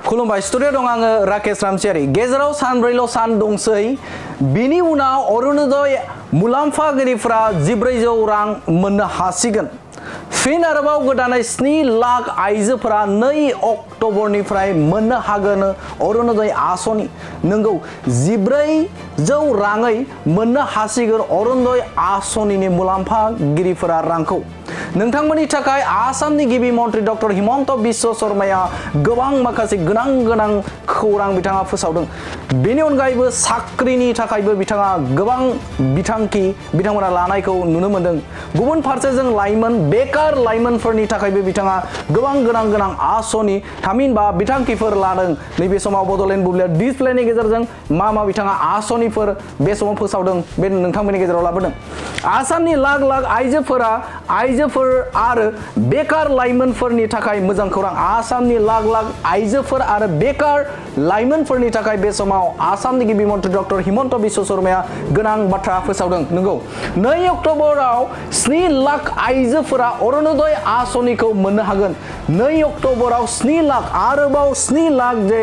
खुलुमबाय स्टुडियो दं आङो राकेश रामसियारि गेजेराव सानब्रैल' सान दंसै बिनि उनाव अरुणोदय मुलाम्फागिरिफ्रा 1400 रां मोननो हासिगोन फिन आरोबाव गोदानै 7 लाख आइजोफोरा 2 अक्ट'बरनिफ्राय मोननो हागोन अरुणोदय आसनि नंगौ 1400 राङै मोननो हासिगोन अरुणोदय आसनिनि मुलाम्फागिरिफोरा रांखौ नोंथांमोननि थाखाय आसामनि गिबि मन्त्रि डक्टर हिमन्त बिश्व शर्माया गोबां माखासे गोनां खौरां बिथाङा फोसावदों बेनि अनगायैबो साख्रिनि थाखायबो बिथाङा गोबां बिथांखि बिथांमोना लानायखौ नुनो मोनदों गुबुन फारसेजों लाइमोन बेकार लाइमोनफोरनि थाखायबो बिथाङा गोबां गोनां आसनि थामहिनबा बिथांखिफोर लादों नैबे समाव बड'लेण्ड बुब्लियाव डिसप्लेनि गेजेरजों मा बिथाङा आसनिफोर बे समाव फोसावदों बे नोंथांमोननि गेजेराव लाबोदों आसामनि लाख आइजोफोर आरो बेकार लाइमोनफोरनि थाखाय मोजां खौरां आसामनि लाख आइजोफोर आरो बेकार लाइमोनफोरनि थाखाय बे समाव आसामनि गिबि मन्त्रि डक्टर हिमन्त बिश्व शर्माया गोनां बाथ्रा फोसावदों नंगौ 2 अक्ट'बराव 7 लाख आइजोफोरा अरुणोदय आसनिखौ मोननो हागोन 2 अक्ट'बराव 7 लाख आरोबाव 7 लाख जे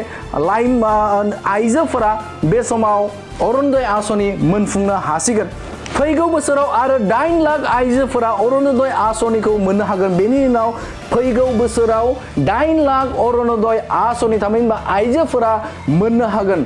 लाइमोन आइजोफोरा बे समाव अरुणोदय आसनि मोनफुंनो हासिगोन फैगौ बोसोराव आरो 8 लाख आइजोफोरा अरुणोदय आसनिखौ मोननो हागोन बेनि उनाव फैगौ बोसोराव 8 लाख अरुणोदय आसनि थामहिनबा आइजोफोरा मोननो हागोन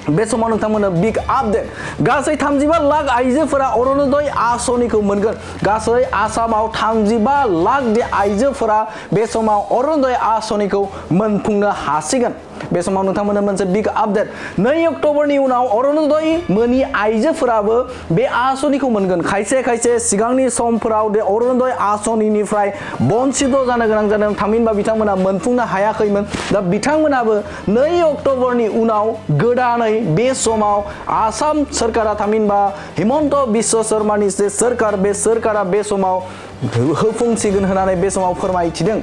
बे समाव नोंथांमोननो बिग आपडेट गासै 35 लाख आइजोफोरा अरुणोदय आसनिखौ मोनगोन गासै आसामाव 35 लाख जे आइजोफोरा बे समाव अरुणोदय आसनिखौ मोनफुंनो हासिगोन बे समाव नोंथांमोननो मोनसे बिग आपडेट 2 अक्ट'बरनि उनाव अरुणोदय मोनि आइजोफोराबो बे आसनिखौ मोनगोन खायसे सिगांनि समफोराव बे अरुणोदय आसनिनिफ्राय बन्चित जानो गोनां जादों थामहिनबा बिथांमोना मोनफुंनो हायाखैमोन दा बिथांमोनाबो 2 अक्ट'बरनि उनाव गोदानै बे समाव आसाम सरकारा थामहिनबा हिमन्त बिश्व शर्मानि जे सरकार बे सरकारा बे समाव होफुंसिगोन होननानै बे समाव फोरमायथिदों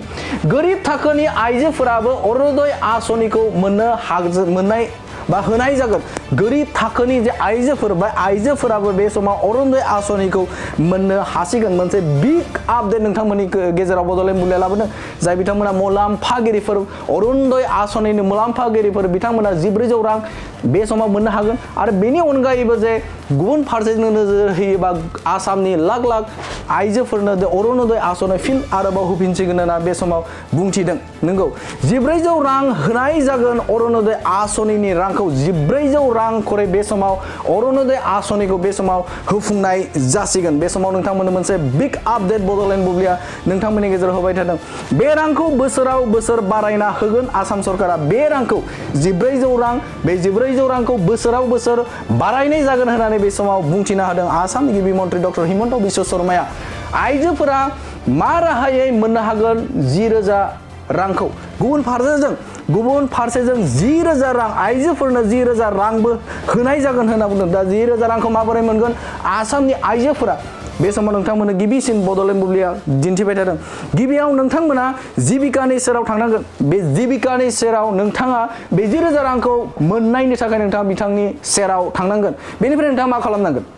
गोरिब थाखोनि आइजोफोराबो अरुणोदय आसनिखौ होनाय जागोन गोरिब थाखोनि जे आइजोफोर बा आइजोफोराबो बे समाव अरुणोदय आसनिखौ मोननो हासिगोन मोनसे बिग आपडेट नोंथांमोननि गेजेराव बड'लेण्ड बुब्लियाव लाबोदों जाय बिथांमोना मुलाम्फागिरिफोर अरुणोदय आसनिनि मुलाम्फागिरिफोर बिथांमोना 1400 रां बे समाव मोननो हागोन आरो बेनि अनगायैबो जे गुबुन फारसेजों नोजोर होयोबा आसामनि लाख आइजोफोरनो अरुणोदय आसनि फिन आरोबाव होफिनसिगोन होनना बे समाव बुंथिदों नंगौ 1400 रां होनाय जागोन अरुणोदय आसनिनि रांखौ 1400 रां खरै बे समाव अरुणोदय आसनिखौ बे समाव होफुंनाय जासिगोन बे समाव नोंथांमोननो मोनसे बिग आपडेट बड'लेण्ड बुब्लिया नोंथांमोननि गेजेराव होबाय थादों बे रांखौ बोसोराव बोसोर बारायना होगोन आसाम सरकारा बे रांखौ 1400 रां बे 1400 रांखौ बोसोराव बोसोर बारायनाय जागोन होननानै बे समाव बुंथिना होदों आसामनि गिबि मन्त्रि डक्टर हिमन्त बिश्व शर्माया आइजोफोरा मा राहायै मोननो हागोन 10,000 रांखौ गुबुन फारसेजों 10,000 रां आइजोफोरनो 10,000 रांबो होनाय जागोन होनना बुंदों दा 10,000 रांखौ माबोरै मोनगोन आसामनि आइजोफोरा बे समाव नोंथांमोननो गिबिसिन बड'लेण्ड बुब्लिया दिन्थिबाय थादों गिबियाव नोंथांमोना जिबिकानि सेराव थांनांगोन बे जिबिकानि सेराव नोंथाङा बे 10,000 रांखौ मोननायनि थाखाय नोंथाङा बिथांनि सेराव थांनांगोन बेनिफ्राय नोंथाङा मा खालामनांगोन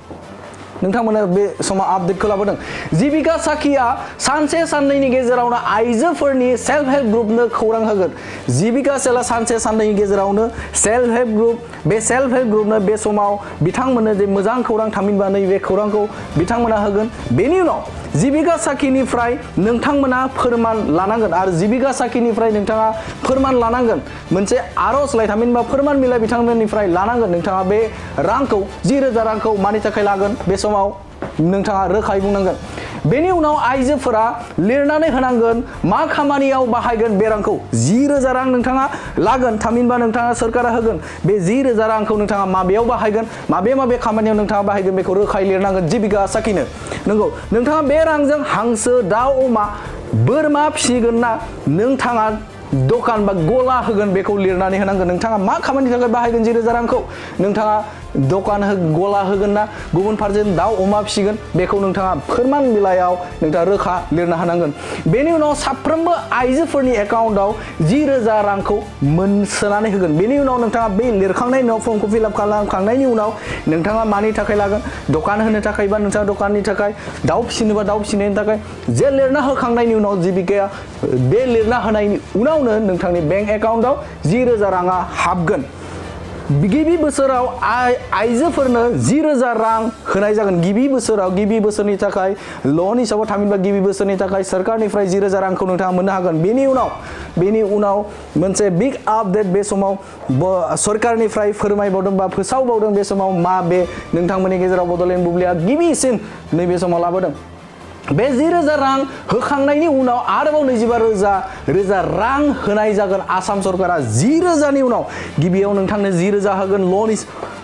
नोंथांमोना बे समाव आपडेटखौ लाबोदों जिबिका साखिया सानसे साननैनि गेजेरावनो आइजोफोरनि सेल्फ हेल्प ग्रुपनो खौरां होगोन जिबिका सेला सानसे साननैनि गेजेरावनो सेल्फ हेल्प ग्रुपनो बे समाव बिथांमोननो जे मोजां खौरां थामहिनबा नैबे खौरांखौ बिथांमोना होगोन बेनि उनाव जिबिका साखिनिफ्राय नोंथांमोना फोरमान लानांगोन आरो जिबिका साखिनिफ्राय नोंथाङा फोरमान लानांगोन मोनसे आर'जलाइ थामहिनबा फोरमान बिलाइ बिथांमोननिफ्राय लानांगोन नोंथाङा बे रांखौ 10,000 रांखौ मानि थाखाय लागोन बे समाव नोंथाङा रोखायै बुंनांगोन बेनि उनाव आइजोफोरा लिरनानै होनांगोन मा खामानियाव बाहायगोन बे रांखौ 10,000 रां नोंथाङा लागोन थामहिनबा नोंथाङा सरकारा होगोन बे 10,000 रांखौ नोंथाङा माबेयाव बाहायगोन माबे खामानियाव नोंथाङा बाहायगोन बेखौ रोखायै लिरनांगोन जिबिका साखिनो नंगौ नोंथाङा बे रांजों हांसो दाउ अमा बोरमा फिसिगोन ना नोंथाङा दखान बा गला होगोन बेखौ लिरनानै होनांगोन नोंथाङा मा खामानिनि थाखाय बाहायगोन 10,000 रांखौ नोंथाङा दखान गला होगोन ना गुबुन फारसेजों दाउ अमा फिसिगोन बेखौ नोंथाङा फोरमान बिलाइयाव नोंथाङा रोखा लिरनो हानांगोन बेनि उनाव साफ्रोमबो आइजोफोरनि एकाउन्टआव 10,000 रांखौ सोनानै होगोन बेनि उनाव नोंथाङा बे लिरखांनायनि उनाव फर्मखौ फिलआप खालामखांनायनि उनाव नोंथाङा मानि थाखाय लागोन दखान होनो थाखाय बा नोंथाङा दखाननि थाखाय दाउ फिसिनोबा दाउ फिसिनायनि थाखाय जे लिरना होखांनायनि उनाव जिबिकाया बे लिरना होनायनि उनाव उनावनो नोंथांनि बेंक एकाउन्टआव 10,000 राङा हाबगोन गिबि बोसोराव आइजोफोरनो 10,000 रां होनाय जागोन गिबि बोसोरनि थाखाय लन हिसाबाव थामहिनबा गिबि बोसोरनि थाखाय सरकारनिफ्राय 10,000 रांखौ नोंथाङा मोननो हागोन बेनि उनाव मोनसे बिग आपडेट बे समाव सरकारनिफ्राय फोरमायबावदों बा फोसावबावदों बे समाव मा बे नोंथांमोननि गेजेराव बड'लेण्ड बुब्लिया गिबिसिन नैबे समाव लाबोदों बे 10,000 रां होखांनायनि उनाव आरोबाव 25,000 रां होनाय जागोन आसाम सरकारा 10,000 नि उनाव गिबियाव नोंथांनो 10,000 होगोन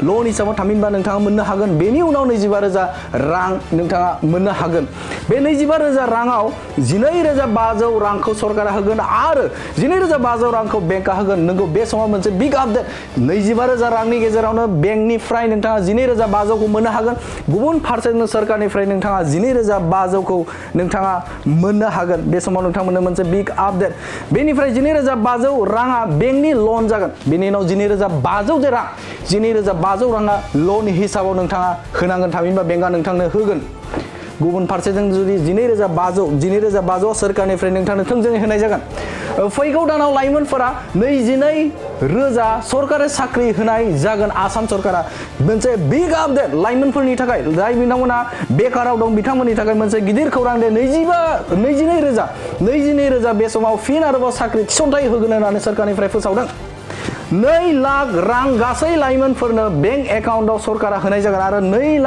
लन हिसाबाव थामहिनबा नोंथाङा मोननो हागोन बेनि उनाव 25,000 रां नोंथाङा मोननो हागोन बे 25,000 राङाव 12,500 रांखौ सरकारा होगोन आरो 12,500 रांखौ बेंकआ होगोन नोंगौ बे समाव मोनसे बिग आपडेट 25,000 रांनि गेजेरावनो बेंकनिफ्राय नोंथाङा 12,500 खौ मोननो हागोन गुबुन फारसेनो सरकारनिफ्राय नोंथाङा 12,500 खौ नोंथाङा मोननो हागोन बे समाव नोंथांमोननो मोनसे बिग आपडेट बेनिफ्राय 12,500 राङा बेंकनि लन जागोन बेनि उनाव 12,500 राङा लन हिसाबाव नोंथाङा होनांगोन थामहिनबा बेंकआ नोंथांनो होगोन गुबुन फारसेजों जुदि 12,500 सरकारनिफ्राय नोंथांनो थोंजोङै होनाय जागोन फैगौ दानाव लाइमोनफोरा 22,000 सरकारि साख्रि होनाय जागोन आसाम सरकारा मोनसे बिग आपडेट लाइमोनफोरनि थाखाय जाय बिथांमोना बेकाराव दं बिथांमोननि थाखाय मोनसे गिदिर खौरां दे 22,000 बे समाव फिन आरोबाव साख्रि थिसनथाइ होगोन होननानै सरकारनिफ्राय फोसावदों 2 लाख रां गासै लाइमोनफोरनो बेंक एकाउन्टआव सरकारा होनाय जागोन आरो 2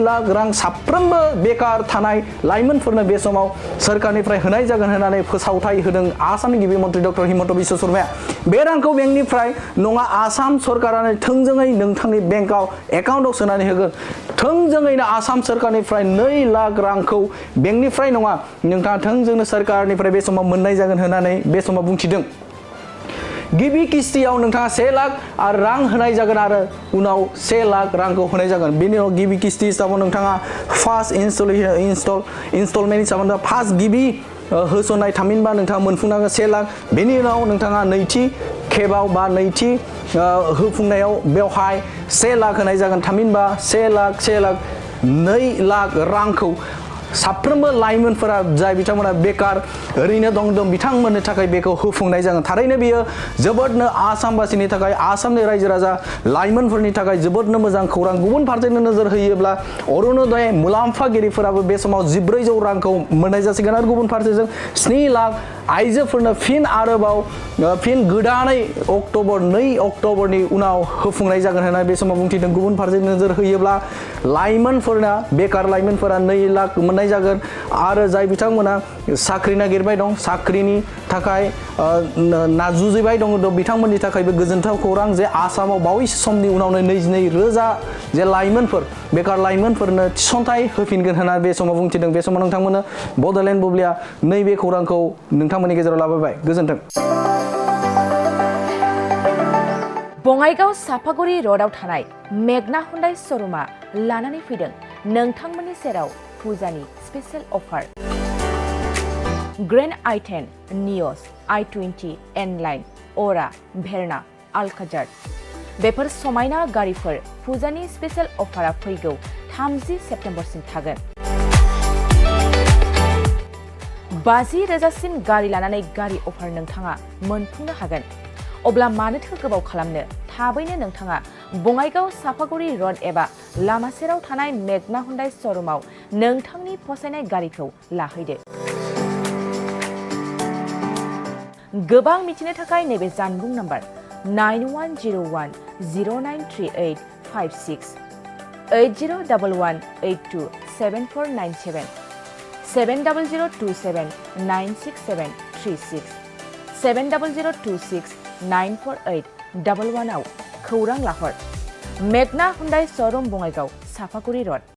लाख रां साफ्रोमबो बेकार थानाय लाइमोनफोरनो बे समाव सरकारनिफ्राय होनाय जागोन होननानै फोसावथाय होदों आसामनि गिबि मन्त्रि डक्टर हिमन्त बिश्व शर्माया बे रांखौ बेंकनिफ्राय नङा आसाम सरकारानो थोंजोङै नोंथांनि बेंकआव एकाउन्टआव सोनानै होगोन थोंजोङैनो आसाम सरकारनिफ्राय 2 लाख रांखौ बेंकनिफ्राय नङा नोंथाङा थोंजोंनो सरकारनिफ्राय बे समाव मोननाय जागोन होननानै बे समाव बुंथिदों गिबि किस्तियाव नोंथाङा 1 लाख रां होनाय जागोन आरो उनाव 1 लाख रांखौ होनाय जागोन बेनि उनाव गिबि किस्ति हिसाबाव नोंथाङा फार्स्ट इनस्टलमेन्ट हिसाबाव फार्स्ट गिबि होसननाय थामहिनबा नोंथाङा मोनफुंनांगोन 1 लाख बेनि उनाव नोंथाङा नैथि खेबाव बा नैथि होफुंनायाव बेवहाय 1 लाख होनाय जागोन थामहिनबा 1 लाख 2 लाख रांखौ साफ्रोमबो लाइमोनफोरा जाय बिथांमोना बेकार ओरैनो दं बिथांमोननो थाखाय बेखौ होफुंनाय जागोन थारैनो बेयो जोबोदनो आसामबासिनि थाखाय आसामनि रायजो राजा लाइमोनफोरनि थाखाय जोबोदनो मोजां खौरां गुबुन फारसेनो नोजोर होयोब्ला अरुणोदय मुलाम्फागिरिफोराबो बे समाव 1,400 रांखौ मोननाय जासिगोन आरो गुबुन फारसेजों 7 लाख आइजोफोरनो फिन गोदानै 2 अक्ट'बरनि उनाव होफुंनाय जागोन होनना बे समाव बुंथिदों गुबुन फारसे नोजोर होयोब्ला लाइमोनफोरना बेकार लाइमोनफोरा 2 लाख मोननाय जागोन आरो जाय बिथांमोना साख्रि नागिरबाय दं साख्रिनि थाखाय नाजुजिबाय दं बिथांमोननि थाखायबो गोजोनथाव खौरां जे आसामाव बावैसो समनि उनावनो 22,000 जे लाइमोनफोर बेकार लाइमोनफोरनो थिसनथाइ होफिनगोन होनना बे समाव बुंथिदों बे समाव नोंथांमोननो बड'लेण्ड बुब्लिया नैबे खौरांखौ नोंथांमोननि गेजेराव लाबोबाय गोजोन्थों बङाइगाव सापागुरि र'डआव थानाय मेगना हुन्डाइ श'रुमा लानानै फैदों नोंथांमोननि सेराव फुजानि स्पेशेल अफार ग्रेन्ड i10 नियस i20 N-लाइन अरा भेरना आल्काजार बेफोर समायना गारिफोर फुजानि स्पेशेल अफारा फैगौ 30 सेप्तेम्बरसिम थागोन 50,000सिम गारि लानानै गारि अफार नोंथाङा मोनफुंनो हागोन अब्ला मानोथो गोबाव खालामनो थाबैनो नोंथाङा बङाइगाव सापागुरि र'ड एबा लामा सेराव थानाय मेगना हुन्डाइ श'रुमाव नोंथांनि फसायनाय गारिखौ लाहैदो गोबां मिथिनो थाखाय नैबे जानबुं नाम्बार 9101093856 8011827497 700279673 70026948111 आव खौरां लाहर मेगना हुन्डाइ श'रुम बङाइगाव सापागुरि र'ड